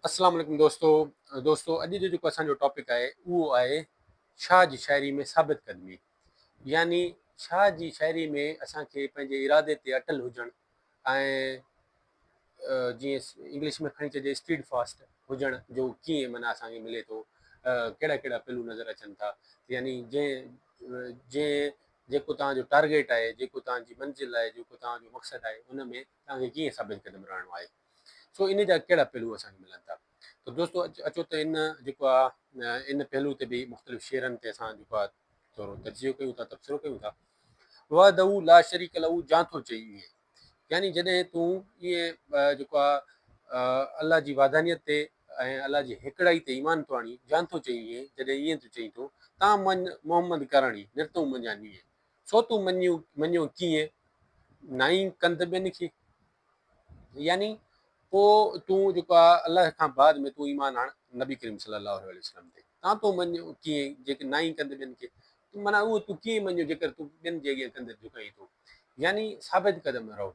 اسلام عليڪم دوستو دوستو اڄ جو جيڪو اسان جو ٽاپڪ آهي اهو آهي شاهه جي شاعري ۾ ثابت قدمي يعني شاهه جي شاعري ۾ اسان کي پنهنجي ارادي تي اٽل هجڻ ۽ جيئن انگلش ۾ کڻي چئجي اسٽيڊ فاسٽ هجڻ جو ڪيئن معنيٰ اسان کي ملي ٿو، ڪهڙا ڪهڙا پهلو نظر اچن ٿا، يعني جنهن جنهن جيڪو توهان جو ٽارگيٽ آهي، جيڪو توهان جي منزل آهي، جيڪو توهان جو مقصد آهي، ان ۾ توهان کي ڪيئن ثابت قدم رهڻو آهي. سو ان جا ڪهڙا پهلو اسان کي ملن ٿا. ته دوستو اچو ته ان جيڪو آهي ان پهلو تي به مختلف شعرن تي اسان جيڪو آهي ٿورو تجزيو ڪيون ٿا، تبصرو ڪيون ٿا. وحده لا شريڪ له جان ٿو چئي ائين. يعني جڏهن تون ائين جيڪو آ الله جي وحدانيت تي ۽ الله جي هيڪڙائي تي ايمان ٿو آڻين، جان ٿو چئين ائين، جڏهن ائين تون چئين ٿو، تان مڃ محمد ڪرڻي، نرتون منجهان نيئين. سو تون مڃيون مڃيو ڪيئن، نائين ڪنڌ ٻين کي. يعني پوء تون جيڪو آ الله کان بعد ۾ تون ايمان آڻ نبي ڪريم صلي الله عليه وسلم تي، تان تون مڃيو ڪيئن، جيڪي نائين ڪنڌ ٻين کي. معنيٰ اهو تون ڪيئن مڃيو جيڪر تون ٻين جي اڳيان ڪنڌ جهڪائين ٿو. يعني ثابت قدم رهو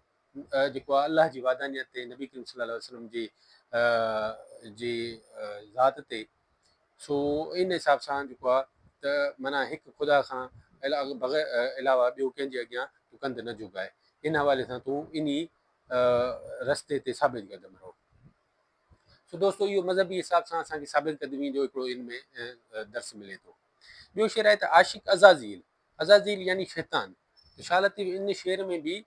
جيڪو آهي الله جي وحدانيت تي نبي ڪريم صلي الله عليه وسلم جي جي ذات تي سو ان حساب سان جيڪو آهي ته معنيٰ هڪ خدا کان بغير علاوه ٻيو ڪنهن جي اڳيان تون ڪنڌ نه جهڪائي ان حوالي سان تون انهي رستي تي ثابت قدم رهو. سو دوستو اهو مذهبي حساب سان اسان کي ثابت قدمي جو هڪڙو ان ۾ درس ملي ٿو. ٻيو شعر آهي ته عاشق عزازيل، عزازيل يعني شيطان، ته شاهه لطيف ان شعر ۾ به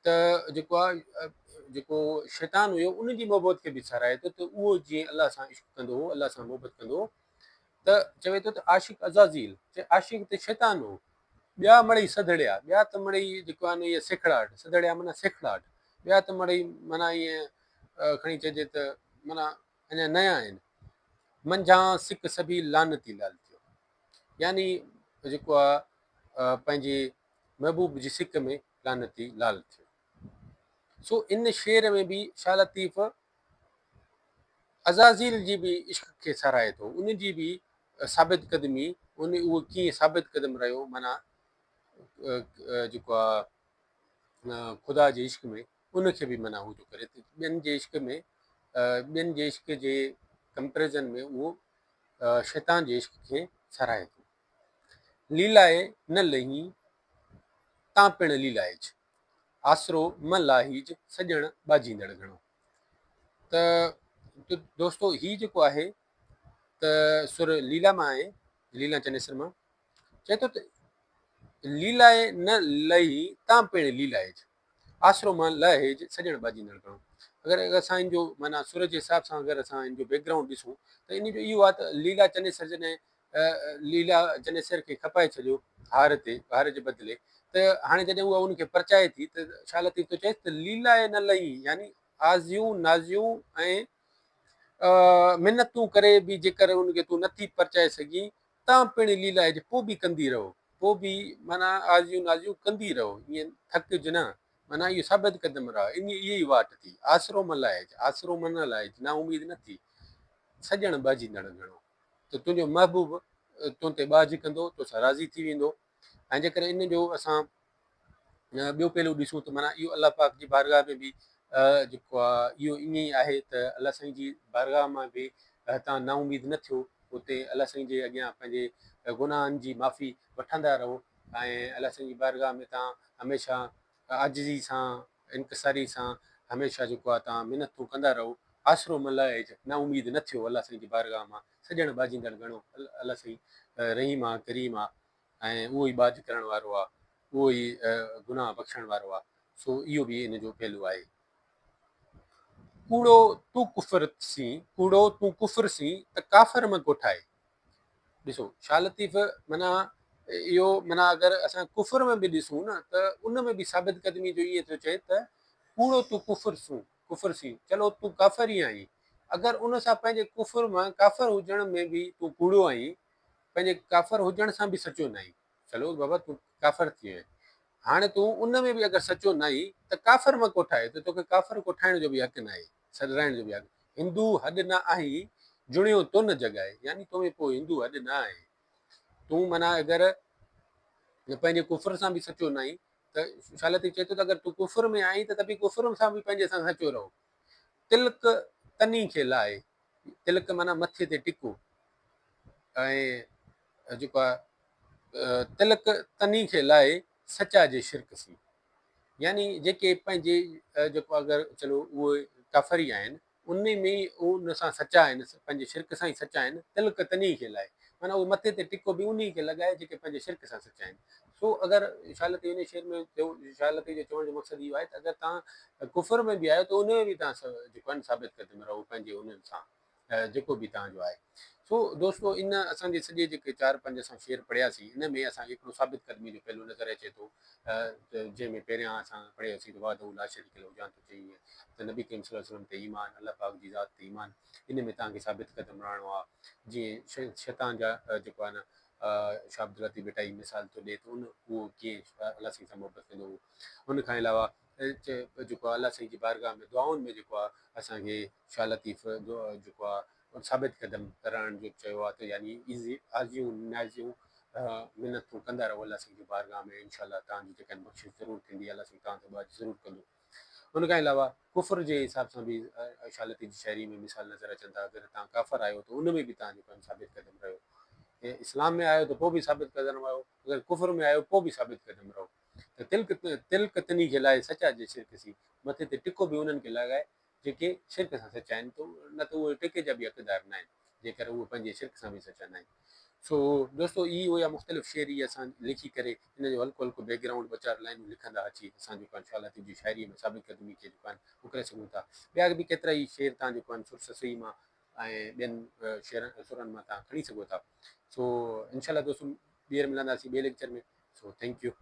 ته جيڪو آهي جيڪو شيطان هيو ان جي محبت کي به ساراهي ٿو ته اهو جيئن الله سان عشق ڪندو هو، الله سان محبت ڪندو هو ته چوي ٿو ته عاشق عزازيل، چي عاشق ته شيطان هو، ٻيا مڙئي سڌڙيا، ٻيا ته مڙئي جيڪو آهي نه اهي سيکڙاٽ، سڌڙيا معنيٰ سيکڙاٽ، ٻيا ته مڙئي معنيٰ ائين کڻي چئجي ته معنيٰ اڃا نيا آهن. منجهان سڪ سبيل لعنتي لال ٿيو. يعني جيڪو آ پنهنجي محبوب جي سڪ ۾ لعنتي لال ٿيو. سو ان شعر ۾ به شاهه لطيف عزازيل جي به عشق کي ساراهي ٿو، ان جي به ثابت قدمي، ان اهو ڪيئن ثابت قدم رهيو معنيٰ جيڪو آ خدا جي عشق ۾ ان کي به معنيٰ هو ٿو ڪري ته ٻين جي عشق ۾ ٻين جي عشق جي ڪمپيرزن ۾ اهو شيطان جي عشق کي ساراهي ٿو. ليلائي نه لهين تان پڻ ليلائج، آسرو م لاهيج سڄڻ ٻاجهيندڙ گهڻو. ته دوستو هي جيڪو آهي ته سر ليلا مان آهي، ليلا چنيسر مان چئي ٿو ته ليلائي نه لهين تان پڻ ليلائج، آسرو مان لهج سڄڻ ٻاجهيندڙ گهڻو. اگر اسان ان جو معنيٰ سر جي حساب سان اگر اسان ان جو بيڪ گرائونڊ ڏسون ته ان جو اهو آهي ته ليلا چنيسر جڏهن ليلا چنيسر کي کپائي ڇڏيو هار تي هار جي بدلي ته هاڻي جڏهن اها ان کي پرچائي ٿي ته شاهه لطيف ٿو چئي ته ليلائي نه لهين يعني آزيون نازيون ۽ منتون ڪري به جيڪر ان کي تون نٿي پرچائي سگهين تان پڻ ليلائج پوء به ڪندي رهو پوء به معنيٰ آزيون نازيون ڪندي رهو، ائين ٿڪج نه، معنيٰ اهو ثابت قدم رهه، انهي اها ئي واٽ ٿي، آسرو م لائج، آسرو م نه لائج، نااميد نه ٿي، سڄڻ ٻاجهيندڙ گهڻو، ته تنهنجو محبوب تون تي ٻاجهه ڪندو، توسان راضي ٿي ويندو، ۽ جيڪڏهن ان جو اسان ٻيو پهلو ڏسون ته معنيٰ اهو الله پاڪ جي بارگاهه ۾ به جيڪو آهي اهو ائين ئي آهي ته الله سائين جي بارگاهه مان به تان نااميد نه ٿيو، اتي الله سائين جي اڳيان پنهنجي گناهن جي معافي وٺندا رهو ۽ الله سائين جي بارگاهه ۾ تان هميشه عاجزي سان انڪساري سان هميشه جيڪو آهي تان منتون ڪندا رهو، آسرو م لاهج، نااميد نه ٿيو الله سائين جي بارگاهه مان، سڄڻ ٻاجهيندڙ گهڻو، الله سائين رحيم آ ڪريم آ ۽ اهو ئي ٻاجهه ڪرڻ وارو آ، اهو ئي گناهه بخشڻ وارو آ، سو اهو به ان جو پهلو آهي. ڪوڙو تون ڪفر سين، ڪوڙو تون ڪفر سين، ته ڪافر م ڪوٺائي. ڏسو شاهه لطيف معنيٰ اهو معنيٰ اگر اسان ڪفر ۾ به ڏسون نه ته ان ۾ به ثابت قدمي جو ائين ٿو چئي ته ڪوڙو تون ڪفر سون، ڪفر سين، چلو تون ڪافر ئي آهين، اگر ان سان پنهنجي ڪفر مان ڪافر هجڻ ۾ به تون ڪوڙو آهين، پنهنجي ڪافر هجڻ سان به سچو ناهين. چلو بابا تون ڪافر ٿي وئين، هاڻي تون ان ۾ به اگر سچو ناهين ته ڪافر م ڪوٺائي ته توکي ڪافر ڪوٺائڻ جو به حق ناهي، سڏرائڻ جو به حق. هندو هڏ نه آهين، جڻيو تو نه جڳائي، يعني تو ۾ پوء هندو هڏ نه آهي. تون معنيٰ اگر پنهنجي ڪفر سان به سچو ناهين ته شاهه لطيف چئي ٿو ته اگر تون ڪفر ۾ آهين ته به ڪفر سان به پنهنجي سان سچو رهو. تلڪ تني کي لاهي. تلڪ معنيٰ مٿي تي ٽڪو ۽ جيڪو آهي تلڪ تني کي لائي سچا جي شرڪ سين. يعني جيڪي پنهنجي جيڪو اگر چلو اهي ڪافر ئي آهن انهي ۾ ئي ان سان سچا آهن پنهنجي شرڪ سان ئي سچا آهن تلڪ تني کي لائي معنيٰ اهو مٿي تي ٽڪو به انهي کي لڳائي جيڪي پنهنجي شرڪ سان سچا آهن. سو اگر شاهه لطيف انهي شعر ۾ چيو شاهه لطيف جو چوڻ جو مقصد اهو آهي ته اگر توهان ڪفر ۾ به آهيو ته انهي ۾ به توهان جيڪو آهن ثابت قدم رهو پنهنجي انهن سان جيڪو به توهان جو آهي. سو دوستو ان اسان جي سڄي جيڪي چار پنج اسان شعر پڙهياسين ان ۾ اسان کي هڪڙو ثابت قدمي جو پهلو نظر اچي ٿو جنهن ۾ پهريان اسان پڙهيوسين ته وحده لا شريڪ له جان ٿو چئي ته نبي ڪريم صلي الله عليه وسلم تي ايمان الله پاڪ جي ذات تي ايمان ان ۾ توهان کي ثابت قدم رهڻو آهي جيئن شيطان جا جيڪو آهي نه شاهه عبداللطيف ڀٽائي مثال ٿو ڏئي ته ان اهو ڪيئن الله سائين سان محبت ڪندو هو ان کان علاوه جيڪو آهي الله سائين جي بارگاهه ۾ دعائن ۾ جيڪو آهي اسان کي شاهه لطيف جيڪو آهي ثابت قدم رهڻ جو چيو آهي ته يعني آزيون نيازيون منتون ڪندا رهو الله سائين جي بارگاهه ۾ انشاء الله توهان جي جيڪا بخشش ضرور ٿيندي الله سائين توهان تي ٻاجهه ضرور ڪندو. ان کان علاوه ڪفر جي حساب سان به شاهه لطيف جي شاعري ۾ مثال نظر اچن ٿا اگر توهان ڪافر آهيو ته ان ۾ به توهان جيڪو آهي ثابت قدم رهيو اسلام ۾ آهيو ته پوء به ثابت قدم رهو اگر ڪفر ۾ آهيو پوء به ثابت قدم رهو ته تلڪ تلڪ تني کي لائي سچا جي شرڪ سين مٿي تي ٽڪو به انهن کي لڳائي جيڪي شرڪ سان سچا آهن ته نه ته اهي ٽڪي جا به حقدار نه آهن جيڪر اهي پنهنجي شرڪ سان به سچا نه آهن. سو دوستو اهي هيا مختلف شعر اهي اسان لکي ڪري ان جو هلڪو هلڪو بيڪ گرائونڊ ٻه چار لائنون لکندا اچي اسان جيڪو آهن شاهه لطيف جي شاعري ۾ ثابت قدمي کي جيڪو آهن اڪري سگهون ٿا. ٻيا به ڪيترا ئي شعر تان جيڪو آهن سر سسئي مان ۽ ٻين شعرن سرن مان تان کڻي سگهو ٿا. سو انشاء الله دوستو ٻيهر ملنداسين ٻئي ليڪچر ۾ سو thank you.